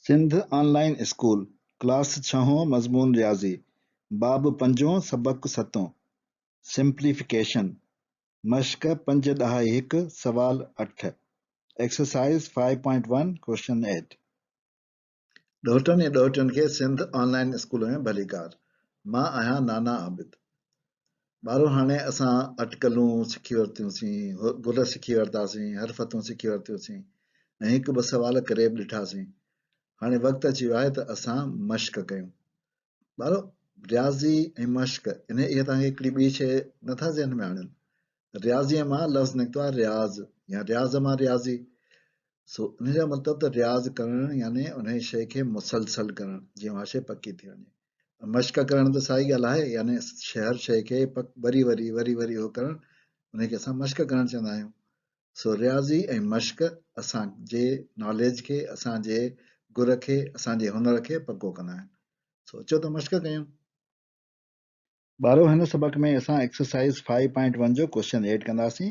سنڌ آن line school, class ڇهون، مضمون رياضي، باب پنجون، سبق ستون، سمپليفڪيشن، مشق پنج ڏهائي هڪ، سوال اٺ، Exercise 5.1 Question 8. ڏوهٽن ۽ ڏوهٽين کي سنڌ آن لائين اسڪول ۾ ڀليڪار. مان آهيان نانا عابد. ٻارو هاڻي اسان اٽڪلون سکي ورتيون سين، گر سکي ورتاسين، حرفتون سکي ورتيون سين ۽ هڪ ٻه سوال ڪري به ڏٺاسين. هاڻي وقت اچي ويو آهي ته اسان مشق ڪيون. ٻارو رياضي ۽ مشق انهي اهي توهان کي هڪڙي ٻي شيء نٿا ذهن ۾ آڻين. رياضيء مان لفظ نڪتو آهي رياض يا رياض مان رياضي. سو ان جو مطلب ته رياض ڪرڻ يعني انهي شيء کي مسلسل ڪرڻ جيئن اها شيء پڪي ٿي وڃي. مشق ڪرڻ ته ساڳي ڳالهه آهي يعني هر شيء کي وري وري وري وري اهو ڪرڻ انهي کي اسان مشق ڪرڻ چوندا آهيون. سو رياضي ۽ مشق اسان جي ناليج کي، اسان جي گر کي، اسان جي هنر کي پڪو ڪندا آهن. سو اچو ته مشق ڪيون. ٻارو هن سبق ۾ اسان ايڪسرسائيز فائيو پوائنٽ ون جو ڪوئسچن ايڊ ڪنداسين.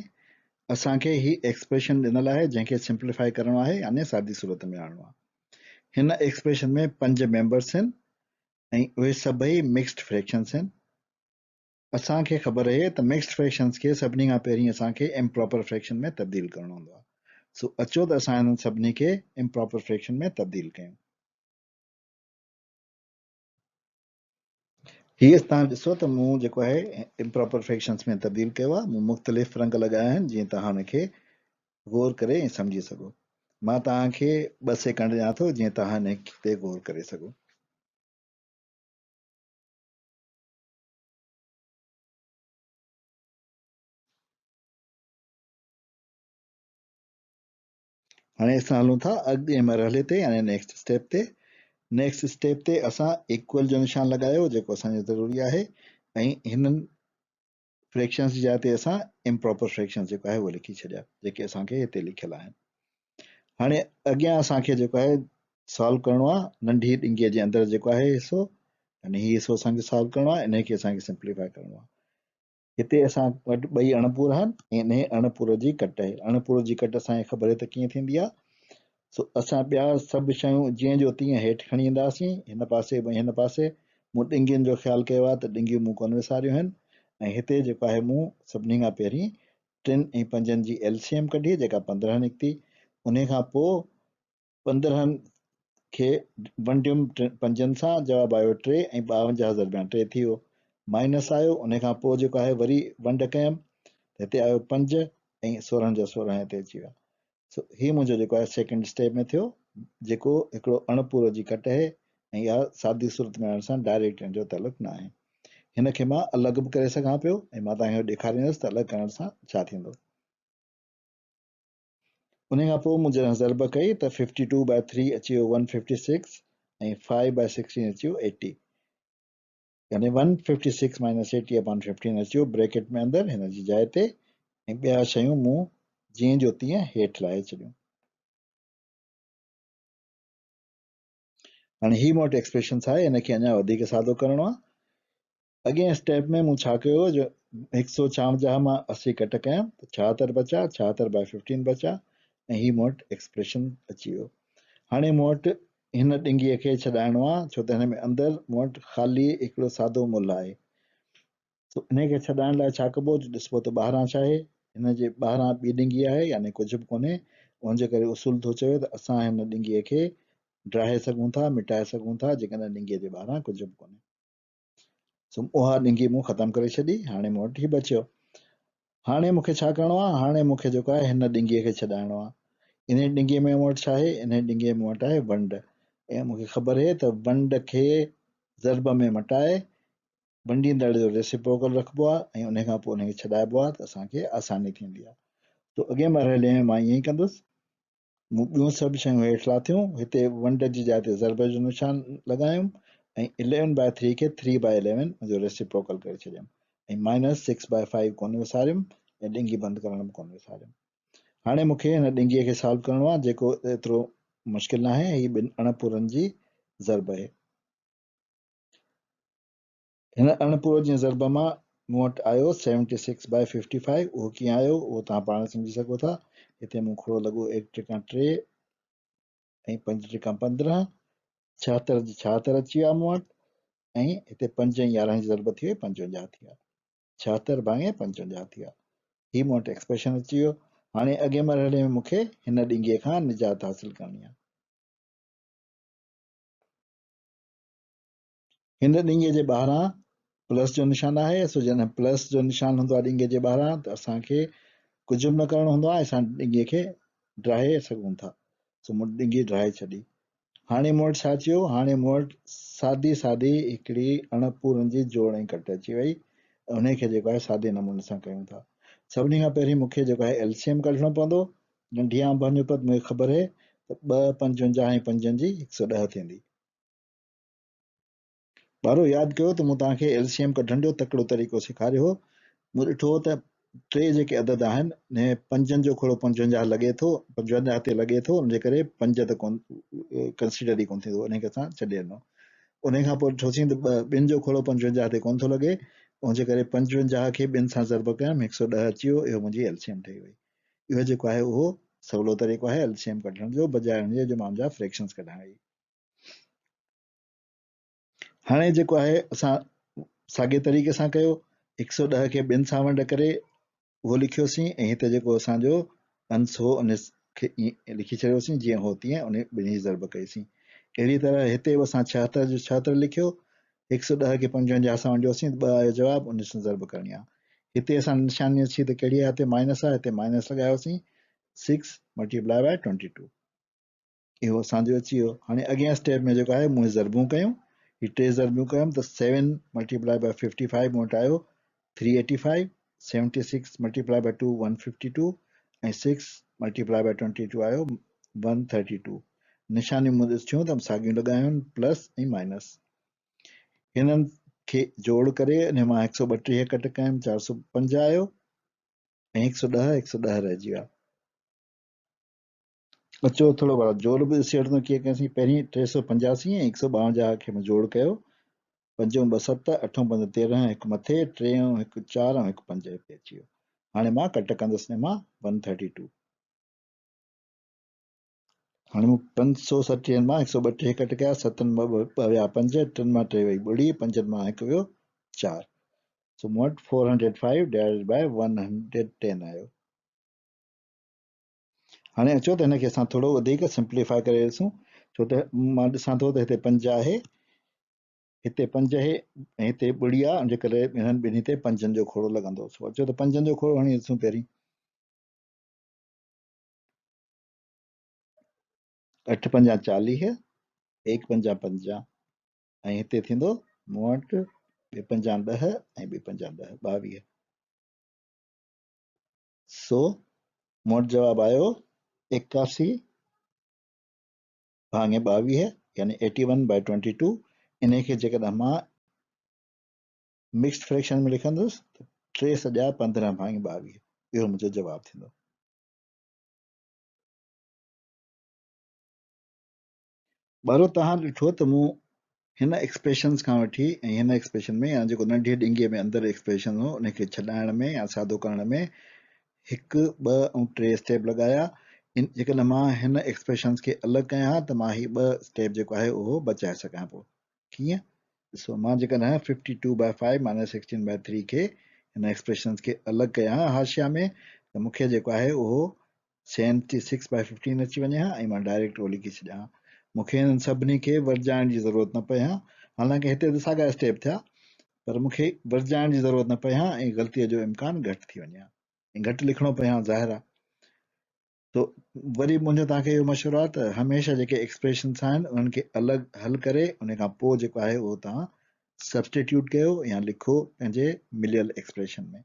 اسان کي هي ايڪسپريشن ڏنل آهي جنهن کي سمپليفائي ڪرڻو آهي يعني سادي صورت ۾ آڻڻو آهي. هن ايڪسپريشن ۾ پنج ميمبرس آهن ۽ اهي سڀئي مڪسڊ فريڪشنس آهن. اسان کي خبر اهي ته مڪسڊ فريڪشنس کي سڀني کان پهرين اسان کي امپراپر فريڪشن ۾ تبديل ڪرڻو هوندو آهي. سو اچو ته اسان هنن سڀني کي امپراپر فريڪشن ۾ تبديل ڪيون. هي توهان ڏسو ته مون جيڪو آهي امپراپر فريڪشنس ۾ تبديل ڪيو آهي. مون مختلف رنگ لڳايا آهن جيئن توهان ان کي غور ڪري ۽ سمجهي سگهو. مان توهان کي ٻه سيڪنڊ ڏيان ٿو جيئن توهان ان تي غور ڪري سگهو. هاڻي اسان هلون ٿا اڳئين مرحلي تي يعني نيڪسٽ اسٽيپ تي. نيڪسٽ اسٽيپ تي اسان ايڪول جو نشان لڳايو جيڪو اسان جو ضروري آهي ۽ هنن فريڪشنز جي جاء تي اسان امپراپر فريڪشنز جيڪو آهي اهو لکي ڇڏيا جيڪي اسان کي هتي لکيل آهن. هاڻي اڳيان اسان کي جيڪو آهي سالو ڪرڻو آهي ننڍي ڏنگي جي اندر جيڪو آهي حصو يعني هي حصو اسان کي سالو ڪرڻو آهي انهي کي اسان کي سمپليفائي ڪرڻو آهي. هتي اسان وٽ ٻئي اڻپور آهن ۽ انهيء اڻپور جي ڪٽ آهي. اڻپور جي ڪٽ اسان کي خبر آهي ته ڪيئن ٿيندي آهي. سو اسان ٻيا سڀ شيون جيئن جو تيئن هيٺ کڻي اينداسين، هن پاسي به ۽ هن پاسي. مون ڏنگين جو خيال ڪيو آهي ته ڏنگيون مون ڪونه وساريون آهن ۽ هتي جيڪو آهي مون سڀني کان پهرين ٽن ۽ پنجن جي ايل سي ايم ڪڍي جيڪا 15 نڪتي. انهيء کان پوء 15 کي ونڊيم پنجن سان جواب آيو ٽي ۽ 52 ضربيان ٽي ٿي ويو مائنس آيو انهي کان پوء جيڪو آهي وري ونڊ ڪيم ته هتي آيو پنج ۽ 16 جا 16 هتي اچي ويا سو هي منهنجو جيڪو آهي سيڪنڊ اسٽيپ ۾ ٿيو جيڪو هڪڙو اڻپورو جي ڪٽ آهي ۽ اها سادي صورت ۾ آڻڻ سان ڊائريڪٽ ان جو تعلق نه آهي هن کي مان الڳ به ڪري سگهان پيو ۽ مان توهان کي ڏيکاريندس ته الڳ ڪرڻ سان ڇا ٿيندو. انهي کان پوء مون جڏهن ضرب ڪئي ته ففٽي ٽو بائي ٿري اچي ويو one fifty six ۽ five by sixteen اچي ويو ايٽي يعني one fifty six minus eighty upon fifteen اچي ويو بريڪيٽ ۾ اندر هن جي جاء تي ۽ ٻيا شيون مون جيئن جو تيئن هيٺ لاهي ڇڏيون. هاڻي هي مون وٽ ايڪسپريشنس آهي ان کي اڃا وڌيڪ سادو ڪرڻو آهي. اڳئين اسٽيپ ۾ مون ڇا ڪيو جو هڪ سو ڇاونجاهه مان 80 ڪٽ ڪيم ته 76 بچا، 76 بائي ففٽين بچا ۽ هي مون وٽ ايڪسپريشن اچي ويو. هاڻي مون وٽ هن ڏنگيء کي ڇڏائڻو آهي ڇو ته هن ۾ اندر مون وٽ خالي هڪڙو سادو ملهه آهي. سو انهيء کي ڇڏائڻ لاء ڇا ڪبو جو ڏسبو ته ٻاهران ڇا آهي؟ هن جي ٻاهران ٻي ڏنگي آهي يعني ڪجهه به ڪونهي. ان جي ڪري اصول ٿو چوي ته اسان هن ڏنگيء کي ڊاهي سگهون ٿا، مٽائي سگهون ٿا جيڪڏهن ڏنگيء جي ٻاهران ڪجهه به ڪونهي. سو اها ڏنگي مون ختم ڪري ڇڏي. هاڻي مون وٽ هي بچيو. هاڻي مون کي ڇا ڪرڻو آهي؟ هاڻي مون کي جيڪو آهي هن ڏنگيء کي ڇڏائڻو آهي. انهيء ڏنگيء ۾ مون وٽ ڇا آهي؟ انهيء ڏنگيء ۾ مون وٽ آهي ونڊ ۽ مون کي خبر آهي ته ونڊ کي ضرب ۾ مٽائي ونڊيندڙ جو ريسيپروڪل رکبو آهي ۽ انهي کان پوء انهي کي ڇڏائبو آهي ته اسان کي آساني ٿيندي آهي. سو اڳئين مرحلي ۾ مان ائين ئي ڪندس. مون ٻيون سڀ شيون هيٺ لاٿيون. هتي ونڊ جي جاء تي ضرب جو نشان لڳايم ۽ اليون بائي ٿري کي ٿري بائي اليون جو ريسيپروڪل ڪري ڇڏيم ۽ مائنس سڪس بائي فائيو ڪونه وساريم ۽ ڏنگي بند ڪرڻ به ڪونه وساريم. هاڻي مون کي هن ڏنگيء کي سالو ڪرڻو آهي جيڪو ايترو مشڪل ناهي. هي ٻن اڻپورن جي ضرب آهي. هن اڻپورو جي ضرب مان مون وٽ آيو seventy six by fifty five, اهو ڪيئن آيو اهو توهان پاڻ سمجهي سگهو ٿا. هتي مون کڙو لڳو ايڪ ٽيڪان ٽي ۽ پنج ٽيڪان 15. 76 جي 76 اچي ويا مون وٽ ۽ هتي 5 ۽ 11 جي ضرب ٿي وئي 55 ٿي ويا. 76 ڀاڱي 55 ٿي ويا. هي مون وٽ ايڪسپريشن اچي ويو. هاڻي اڳئين مرحلي ۾ مون کي هن ڏنگي کان نجات حاصل ڪرڻي آهي. هن ڏنگي جي ٻاهران پلس جو نشان آهي، سو جڏهن پلس جو نشان هوندو آهي ڏنگي جي ٻاهران ته اسان کي ڪجهه به نه ڪرڻو هوندو آهي، اسان ڏنگي کي ڊاهي سگهون ٿا. سو مون ڏنگي ڊاهي ڇڏي. هاڻي مون وٽ ڇا اچي ويو؟ هاڻي مون وٽ سادي سادي هڪڙي اڻ پورن جي جوڙ ۽ ڪٽ اچي وئي. انهي کي جيڪو آهي سادي نموني سان ڪيون ٿا. سڀني کان پهرين مون کي جيڪو آهي ايل سي ايم ڪڍڻو پوندو. ننڍي آنڀن جو پد مون کي خبر اهي ته ٻه 55 ۽ پنجن جي 110 ٿيندي. ٻارو ياد ڪيو ته مون توهان کي ايل سي ايم ڪڍڻ جو تڪڙو طريقو سيکاريو هو. مون ڏٺو هو ته ٽي جيڪي عدد آهن انهي ۾ پنجن جو کوڙو 55 لڳي ٿو، 55 تي لڳي ٿو، ان جي ڪري پنج ته ڪون ڪنسيڊر ئي ڪون ٿيندو، انهي کي اسان ڇڏي ڏنو. انهي کان پوء ڏٺوسين ته ٻن جو کوڙو 55 تي ڪون ٿو لڳي، ان جي ڪري 55 کي ٻن سان ضرب ڪيم 110 اچي ويو، اهو منهنجي ايل سي ايم ٺهي وئي. اهو جيڪو آهي اهو سولو طريقو آهي ايل سي ايم ڪڍڻ جو بجاء ان جي جو مان ان جا فريڪشنز ڪڍان وئي. هاڻي جيڪو آهي اسان ساڳي طريقي سان ڪيو، 110 کي ٻن سان ونڊ ڪري اهو لکيوسين ۽ هتي جيڪو اسان جو انس هو ان کي ائين لکي ڇڏيوسين جيئن هو تيئن ان ٻنهي جي ضرب ڪئيسين. اهڙي طرح هتي به اسان 76 جو 76 لکيو، 110 کي 55 سان ونڊيوسين ته ٻه آيو جواب، ان سان ضرب ڪرڻي آهي. هتي اسان نشاني اچي ته ڪهڙي آهي، هتي مائنس آهي، هتي مائنس لڳايوسين، 6 ملٽيپلائي بائي 22. اهو اسان جو اچي ويو. هاڻي اڳئين اسٽيپ ۾ جيڪو آهي مون ضربون ڪيون، هي ٽي ضربون ڪيم ته 7 ملٽيپلائي بائي 55 مون وٽ آيو 385، 76 ملٽيپلائي بائي 2 152 ۽ 6 ملٽيپلائي بائي 22 آيو 132. نشانيون مون ڏٺيون ته ساڳيون لڳايون پلس ۽ مائنس. هنن کي جوڙ ڪري انهي مان 132 ڪٽ ڪيم 405 آيو ۽ 110 110 رهجي ويا. اچو ٿورو ڀلا جوڙ به ڏسي وٺندو ڪيئن ڪياسين. پهرين 385 ۽ 152 کي مون جوڙ ڪيو. پنجون ٻه ست، اٺون پنج 13، هڪ مٿي، ٽيون هڪ چار ۽ هڪ پنج هتي اچي ويو. هاڻي مان ڪٽ ڪندس ان مان 132. هاڻي مون 537 مان 132 ڪٽ ڪيا، ستن مان ٻه ويا پنج، ٽن مان ٽي وئي ٻڙي، پنجن مان هڪ ويو چار. سو مون وٽ 405 ڊوائيڊيڊ بائي 110 آيو. هاڻي اچو ته هن کي اسان ٿورو وڌيڪ سمپليفائي ڪري ڏسون، ڇو ته مان ڏسان ٿو ته هتي 5 آهي، هتي 5 آهي ۽ هتي ٻڙي آهي، ان جي ڪري هنن ٻنهي تي پنجن جو کوڙو لڳندو. سو اچو ته پنجن جو کوڙو هڻي ڏسون پهرين. اٺ پنجا 40، ايڪ پنجا پنجا ۽ هتي ٿيندو مون وٽ ٻه پنجا 10 ۽ ٻه پنجا 10، 22. سو مون وٽ جواب آيو 81 ڀاڱي 22 يعني 81 by 22. انهي کي جيڪڏهن مان مڪسڊ فريڪشن ۾ لکندس ته ٽي سڄا 15 ڀاڱي 22 اهو منهنجو جواب ٿيندو. ٻارو توهان ڏٺو ته مون هن ايڪسپريشنز کان وٺي ۽ هن ايڪسپريشن ۾ يا جيڪو ننڍي ڏنگي ۾ اندر ايڪسپريشن هو ان کي ڇڏائڻ ۾ يا سادو ڪرڻ ۾ هڪ، ٻه ۽ ٽي اسٽيپ لڳايا. جيڪڏهن مان هن ايڪسپريشنز کي الڳ ڪيان ها ته مان هي ٻه اسٽيپ جيڪو آهي اهو بچائي سگهان پيو. ڪيئن؟ ڏسو مان جيڪڏهن 52 by 5 minus 16 by 3 کي هن ايڪسپريشنز کي الڳ ڪيان ها حاشيا ۾ ته مون کي جيڪو آهي اهو 76 by 15 اچي وڃي ها ۽ مان ڊائريڪٽ اهو لکي ڇڏيان ها. مون کي هنن سڀني کي ورجائڻ جي ضرورت نه پئي ها. حالانڪه هتي ته ساڳا اسٽيپ ٿيا پر مون کي ورجائڻ جي ضرورت نه پئي ها ۽ غلطيء جو امڪان گهٽ ٿي وڃي ها ۽ گهٽ لکڻو پئي ها ظاهر آهي. تو وري منهنجو توهان کي اهو مشورو آهي ته هميشه جيڪي ايڪسپريشنس آهن انهن کي الڳ حل ڪري ان کان پوء جيڪو آهي اهو توهان سبسٽيٽيوٽ ڪيو يا لکو پنهنجي مليل ايڪسپريشن ۾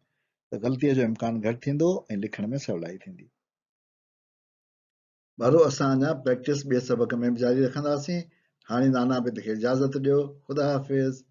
ته غلطيء جو امڪان گهٽ ٿيندو ۽ لکڻ ۾ سولائي ٿيندي. ٻارو اسان اڃا پريڪٽس ٻئي سبق ۾ به جاري رکنداسين. هاڻي نانا عابد کي اجازت ڏيو. خدا حافظ.